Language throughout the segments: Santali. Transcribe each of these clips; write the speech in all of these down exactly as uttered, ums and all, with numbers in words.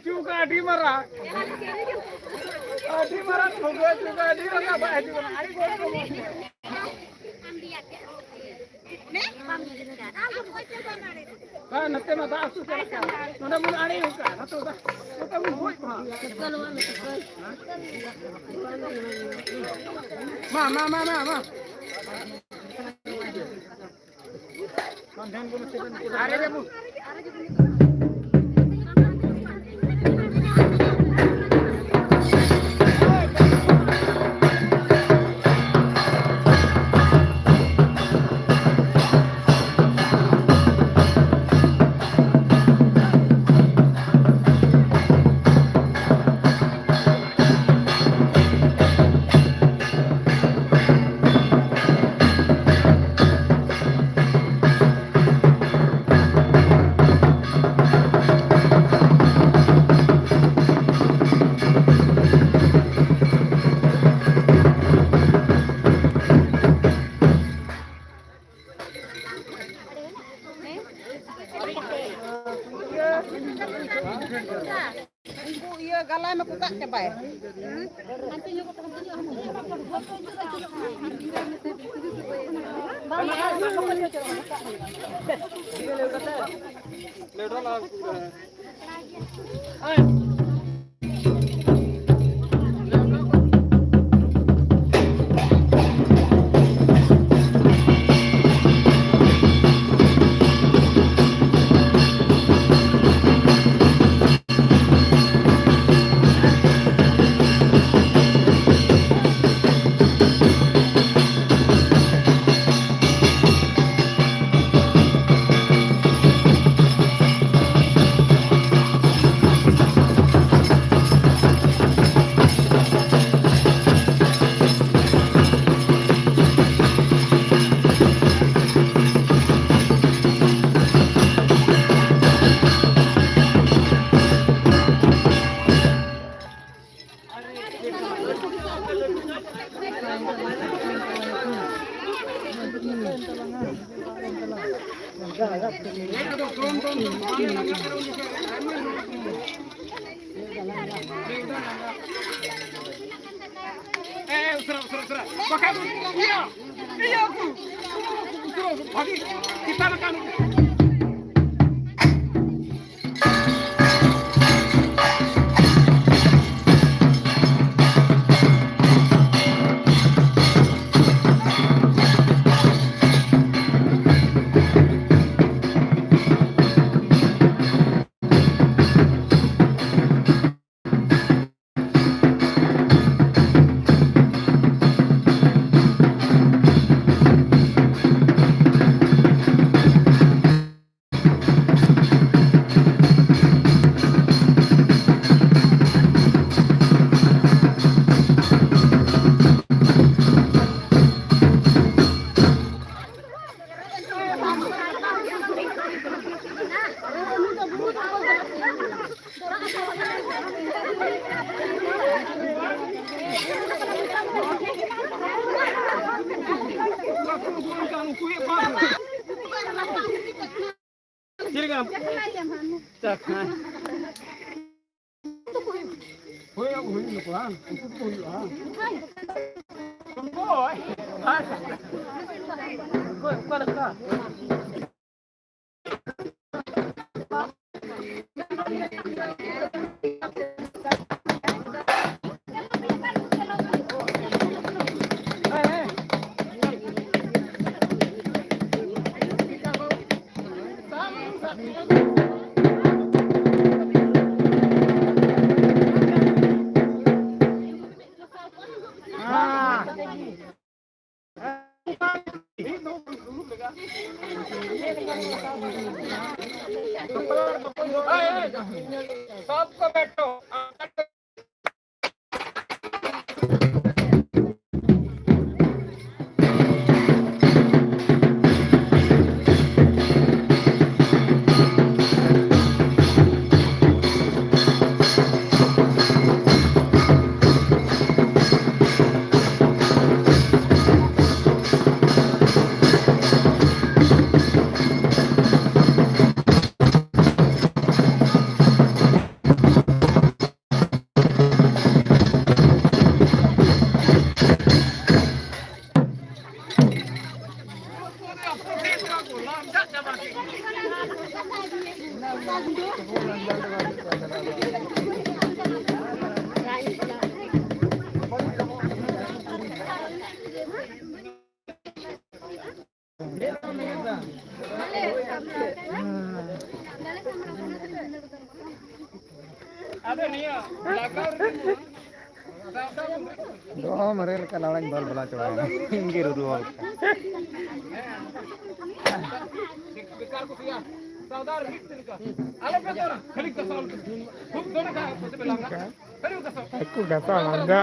ᱪᱩᱠᱟ ᱟᱹᱰᱤ ᱢᱟᱨᱟᱝ᱾ ᱟᱹᱰᱤ ᱢᱟᱨᱟᱝ ᱴᱷᱩᱠᱟᱹ ᱪᱩᱠᱟ ᱟᱹᱰᱤ ᱢᱟᱨᱟᱝ ᱵᱟᱭ ᱦᱤᱡᱩᱜ ᱠᱟᱱᱟ᱾ ᱟᱹᱰᱤ ᱜᱚᱨᱚᱵᱽ ᱠᱟᱱᱟ᱾ ᱦᱮᱸ, ᱱᱚᱛᱮ ᱢᱟ ᱫᱟᱜ ᱟᱹᱛᱩ ᱪᱟᱞᱟᱜ ᱠᱟᱱ᱾ ᱱᱚᱰᱮ ᱵᱚᱱ ᱟᱲᱮ ᱟᱠᱟᱫᱼᱟ᱾ ᱱᱚᱛᱮ ᱫᱟᱜ, ᱱᱚᱛᱮ ᱵᱚᱱ ᱜᱚᱡ ᱠᱚᱣᱟ᱾ ᱢᱟ, ᱢᱟ, ᱢᱟ, ᱢᱟ, ᱢᱟ᱾ ᱩᱱᱠᱩ ᱤᱭᱟᱹ ᱜᱟᱞᱟᱭ ᱢᱟᱠᱚ ᱠᱟᱜ ᱪᱟᱵᱟᱭᱟ᱾ ᱮ, ᱩᱥᱟᱹᱨᱟ, ᱩᱥᱟᱹᱨᱟ, ᱩᱥᱟᱹᱨᱟ᱾ ᱵᱟᱠᱷᱟᱡ ᱫᱚ ᱤᱭᱟᱹ, ᱤᱭᱟᱹ ᱠᱚ᱾ ᱩᱥᱟᱹᱨᱟ, ᱵᱷᱟᱜᱤ ᱪᱮᱛᱟᱱ ᱟᱠᱟᱱ᱾ ᱪᱮᱫ ᱞᱮᱠᱟ? ᱪᱟᱠ, ᱦᱮᱸ᱾ ᱦᱳᱭ, ᱦᱳᱭ, ᱱᱩᱠᱩ ᱵᱟᱝ? ᱩᱱᱠᱩ ᱠᱚ ᱦᱩᱭᱩᱜᱼᱟ᱾ ᱚᱠᱚᱭ? ᱚᱠᱚᱭ, ᱚᱠᱟ ᱞᱮᱠᱟ? सबको बैठो। ᱟᱫᱚ ᱱᱤᱭᱟᱹ ᱞᱟᱜᱟᱣ ᱨᱮ ᱫᱚ ᱢᱟᱨᱮ ᱞᱮᱠᱟ ᱞᱟᱲᱟᱧ ᱵᱚᱞ ᱵᱚᱞᱟ ᱪᱟᱵᱟᱭᱮᱱᱟ᱾ ᱤᱧ ᱜᱮ ᱨᱩᱨᱩ ᱦᱚᱲ ᱞᱮᱠᱟ᱾ ᱵᱮᱠᱟᱨ ᱠᱚ ᱥᱮᱭᱟ᱾ ᱥᱟᱣᱫᱟᱨ ᱢᱤᱫ ᱞᱮᱠᱟ᱾ ᱟᱞᱚ ᱯᱮ ᱫᱚᱱᱟ, ᱠᱷᱟᱹᱞᱤ ᱜᱟᱥᱟᱣ ᱞᱮᱠᱟ᱾ ᱠᱷᱩᱵ ᱫᱚᱱ ᱠᱷᱟᱱ ᱠᱚ ᱥᱮ ᱯᱮ ᱞᱟᱸᱜᱟ᱾ ᱠᱷᱟᱹᱞᱤ ᱜᱟᱥᱟᱣ᱾ ᱦᱟᱹᱠᱩ ᱜᱟᱥᱟᱣ ᱞᱟᱸᱜᱟ᱾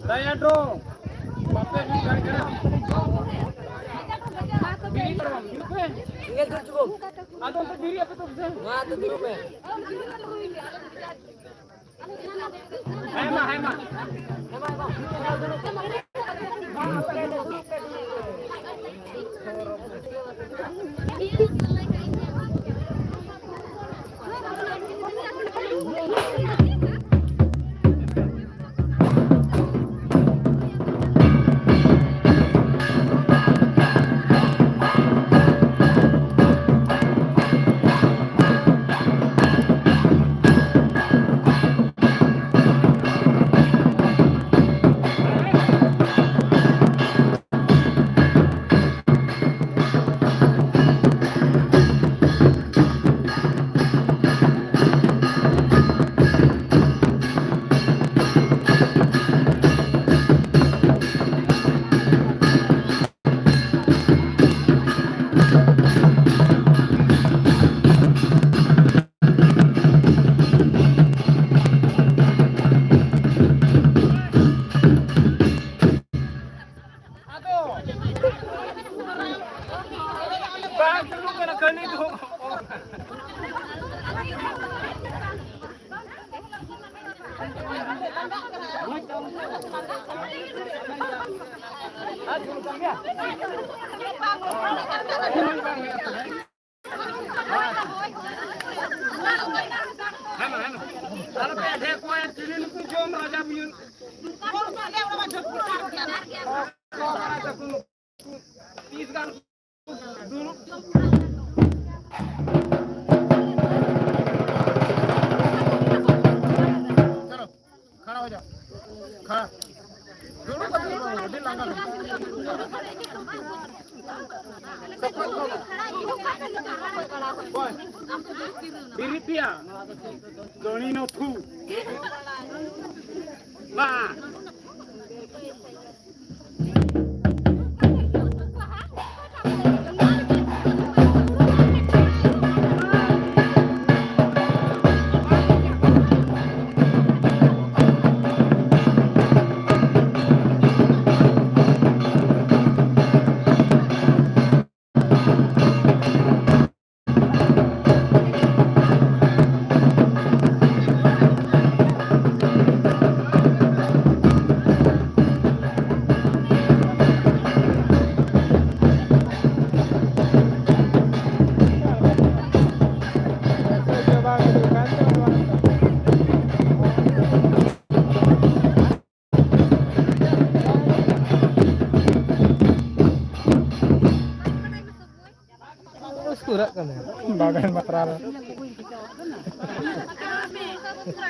ᱫᱟᱭᱟ ᱰᱨᱚ, ᱵᱟᱯᱮ ᱢᱮᱱ ᱫᱟᱲᱮᱭᱟᱜ ᱠᱟᱱᱟ᱾ ᱵᱤᱨᱤᱫ ᱯᱮ᱾ ᱟᱫᱚ ᱚᱱᱛᱮ ᱵᱤᱨᱤᱫ ᱟᱯᱮ ᱛᱚ ᱥᱮ᱾ ᱢᱟ ᱟᱫᱚ ᱫᱩᱲᱩᱵ ᱢᱮ᱾ ᱦᱮᱸ ᱢᱟ, ᱦᱮᱸ ᱢᱟ᱾ ᱟᱫᱚ ᱵᱟᱝ ᱪᱟᱹᱞᱩᱜ ᱠᱟᱱᱟ, ᱠᱟᱹᱱᱦᱤ ᱫᱚ᱾ ᱟᱫᱷᱮ ᱠᱚ ᱪᱤᱞᱤ ᱱᱩᱠᱩ ᱡᱚᱢ ᱨᱟᱡᱟ ᱵᱤᱭᱩᱱ᱾ ᱛᱤᱥ ᱜᱟᱱ ᱫᱩᱲᱩᱵ᱾ ᱠᱷᱟᱲᱟ ᱦᱚ ᱡᱟᱣ᱾ ᱠᱷᱟᱲᱟ᱾ ᱫᱩᱲᱩᱵ ᱠᱟᱛᱮ ᱫᱚ ᱵᱟᱝ, ᱟᱹᱰᱤ ᱞᱟᱸᱜᱟ ᱠᱟᱱᱟ᱾ ᱵᱤᱨᱤᱫ ᱯᱮᱭᱟ᱾ ᱫᱚᱲᱤ ᱱᱚ ᱛᱷᱩ᱾ ᱵᱟ᱾ ᱥᱩᱨᱟᱜ ᱠᱟᱱᱟ᱾ ᱵᱟᱜᱟᱱ ᱵᱟᱛᱨᱟ ᱨᱮ᱾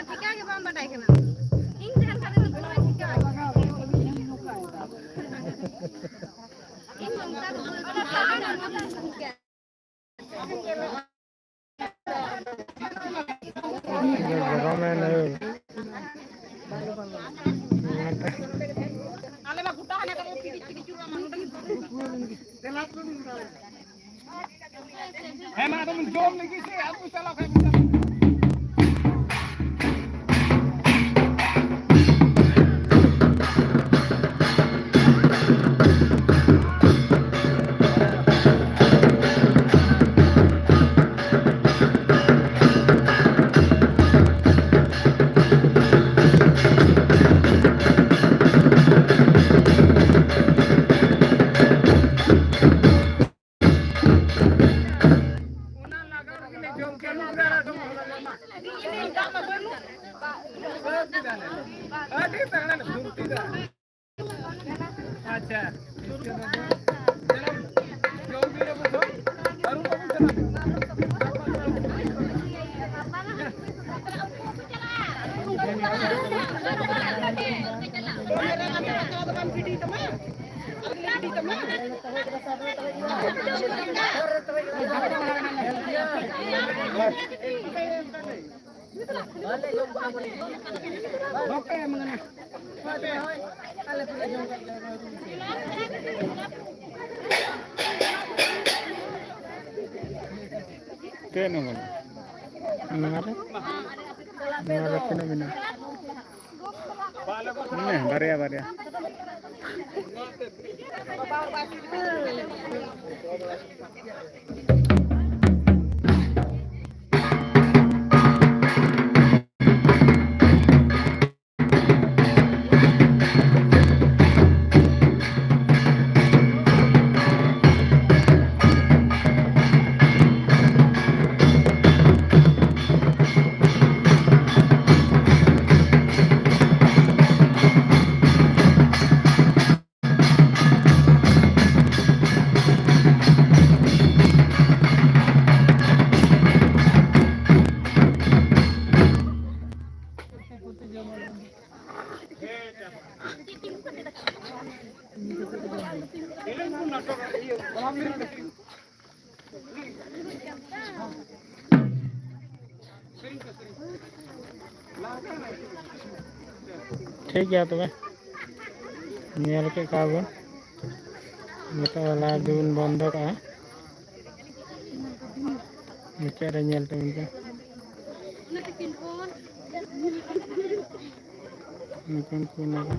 ᱴᱷᱤᱠᱟ ᱜᱮ ᱵᱟᱢ ᱵᱟᱰᱟᱭ ᱠᱟᱱᱟ᱾ ᱤᱧ ᱡᱟᱦᱟᱸ ᱞᱮᱠᱟ ᱨᱮ ᱱᱩᱠᱩ ᱢᱟ ᱴᱷᱤᱠᱟ ᱜᱮ᱾ ᱤᱧ ᱚᱱᱠᱟ ᱫᱚ ᱵᱟᱹᱧ ᱵᱟᱰᱟᱭᱟ᱾ ᱜᱚᱨᱚᱢᱮ ᱱᱟᱹᱭ᱾ ᱦᱮᱸ, ᱢᱟ ᱟᱫᱚ ᱵᱚᱱ ᱡᱚᱢ ᱞᱟᱹᱜᱤᱫ ᱥᱮ, ᱟᱫᱚ ᱵᱚᱱ ᱪᱟᱞᱟᱣ ᱠᱷᱟᱱ ᱵᱚᱱ ᱪᱟᱞᱟᱣ᱾ ᱚᱱᱟ ᱞᱟᱜᱟᱣ ᱨᱮᱜᱮ ᱞᱮ ᱟᱹᱰᱤ ᱛᱟᱜᱲᱟ ᱞᱮ ᱯᱷᱩᱨᱛᱤ ᱫᱟ᱾ ᱟᱪᱪᱷᱟ, ᱡᱚᱢ ᱵᱤᱱ ᱟᱵᱚ ᱫᱚ, ᱟᱹᱨᱩᱵ ᱟᱵᱚᱱ ᱪᱟᱞᱟᱜ ᱵᱤᱱ᱾ ᱛᱤᱱᱟᱹᱜ ᱢᱮᱱᱟᱜᱼᱟ? ᱱᱚᱣᱟ ᱨᱮ? ᱱᱚᱣᱟ ᱨᱮ ᱛᱤᱱᱟᱹᱜ ᱢᱮᱱᱟᱜᱼᱟ? ᱦᱮᱸ, ᱵᱟᱨᱭᱟ, ᱵᱟᱨᱭᱟ᱾ ᱴᱷᱤᱠ ᱜᱮᱭᱟ ᱛᱚᱵᱮ, ᱧᱮᱞ ᱠᱮᱫ ᱠᱚᱣᱟ ᱵᱚᱱ᱾ ᱱᱤᱛᱚᱜ ᱞᱟᱭᱤᱵᱷ ᱫᱚᱵᱚᱱ ᱵᱚᱱᱫᱚ ᱠᱟᱜᱼᱟ᱾ ᱢᱩᱪᱟᱹᱫ ᱨᱮ ᱧᱮᱞ ᱛᱟᱵᱚᱱ ᱯᱮ᱾ ᱱᱩᱠᱤᱱ ᱠᱚ ᱚᱱᱟ ᱠᱚ᱾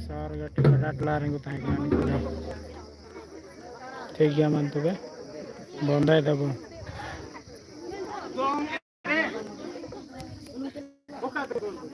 ᱥᱟᱨ ᱜᱟᱹᱴᱤ ᱜᱟᱰᱟ ᱴᱚᱞᱟ ᱨᱮᱱ ᱠᱚ ᱛᱟᱦᱮᱸ ᱠᱟᱱᱟ ᱱᱩᱠᱩ ᱫᱚ᱾ ᱴᱷᱤᱠ ᱜᱮᱭᱟ, ᱢᱟ ᱛᱚᱵᱮ ᱵᱚᱱᱫᱚᱭ ᱫᱟᱵᱚᱱ᱾